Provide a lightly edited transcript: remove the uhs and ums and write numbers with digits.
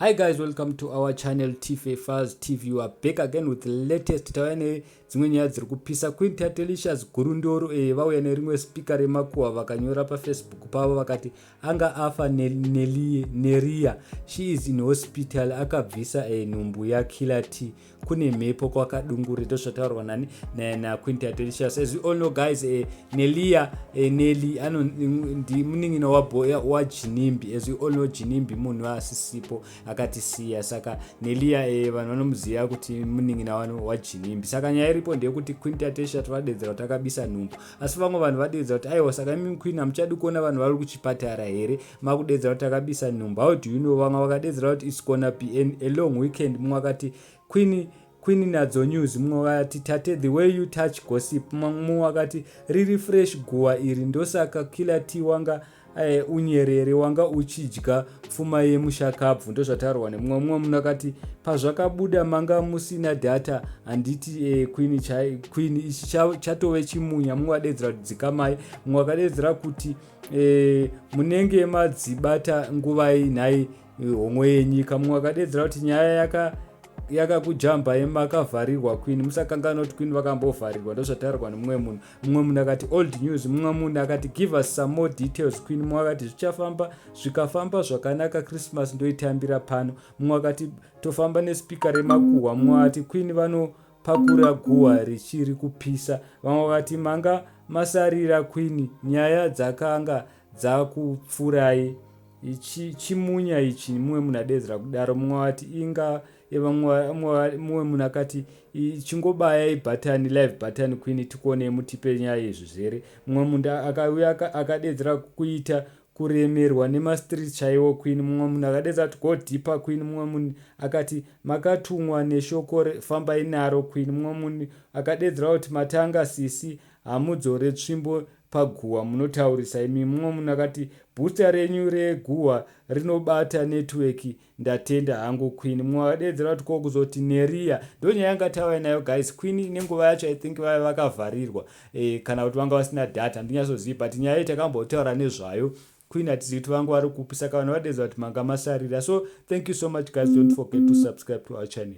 Hi guys, welcome to our channel TFA Files TV. You are back again with the latest. Tauya nedzimwe nyaya dziri kupisa. Queen Tatelicious Gurundoro vauya nerimwe speaker remakuhwa vakanyora paFacebook pavo vakati anga afa Neria. She is in hospital, akabvisa nhumbu yaKiller T. Kune mhepo kwakadungure, ndozvataurwa nani? NaQueen Tatelicious. As we all know guys, Nelia, Nelly ano ndi munin'ina waJinimbi. As we all know, Jinimbi munhu asisipo, akatisiya. Saka Nelia, vanhu vanomuziva kuti munin'ina waJinimbi. Saka nyaya iripo ndeyekuti Queen Tatelicious vadedzera kuti akabisa nhumbu, asi vamwe vanhu vadedza kuti aiwa, saka imi Queen hamuchadi kuona vanhu vari kuchipatara here, makudedzera kuti akabisa nhumbu? How do you know? Vamwe vakadedzera kuti it's gonna be a long weekend. Mumwe akati Queen, Queen nadzo news. Mumwe akati tate, the way you touch gossip. Mumwe akati riri fresh guwa iri, ndosaka Killer T wanga unyerere, wanga uchidya pfuma yemushakabvu. Ndozvataurwa nemumwe. Mumwe munhu akati pazvakabuda manga musina data handiti? Queen, Queen, ichi chatove chimunya. Mumwe adedzera kuti dzikamai. Mumwe akadedzera kuti munenge madzibata nguvai nhai homwe yenyika? Mumwe akadedzera kuti nyaya yakakujambai makavharirwa Queen. Musakanganwa kuti Queen vakambovharirwa. Ndozvataurwa nemumwe munhu. Mumwe munhu akati old news. Mumwe munhu akati give us some more details, Queen. Mumwe akati zvichafamba, zvikafamba zvakanaka Christmas ndoitambira pano. Mumwe akati tofamba nespeaker remakuhwa. Mumwe akati Queen vanopakura guhwa richiri kupisa. Vamwe vakati manga masarira Queen, nyaya dzakanga dzakupfurai, chimunya ichi. Mumwe munhu adedzera kudaro. Mumwe akati inga mumwe munhu akati chingobayai bhatani, live button, Queen, tikuonei, mutipe nyaya izvi zvere. Mumwe munhu akauya akadedzera kuita kuremerwa nemastreet chaiwo, Queen. Mumwe munhu akadedza kuti go deeper, Queen. Mumwe munhu akati makatumwa neshoko, fambai naro, Queen. Mumwe munhu akadedzera kuti matanga sisi, hamudzore tsvimbo paguhwa, munotaurisa imi. Mumwe munhu akati booster renyu reguhwa rinobata network, ndatenda hangu, Queen. Mumwe akadedzera kuti ko kuzoti Neria. Ndo nyaya yanga tauya nayo guys. Queen nenguva yacho, I think vaiva vakavharirwa kana kuti vanga vasina data, handinyatsozivi, but nyaya iyi takambotaura nezvayo. Queen hatizivi kuti vanga vari kupi, saka vanhu vadedza kuti manga masarira. So thank you so much guys, don't forget to subscribe to our channel.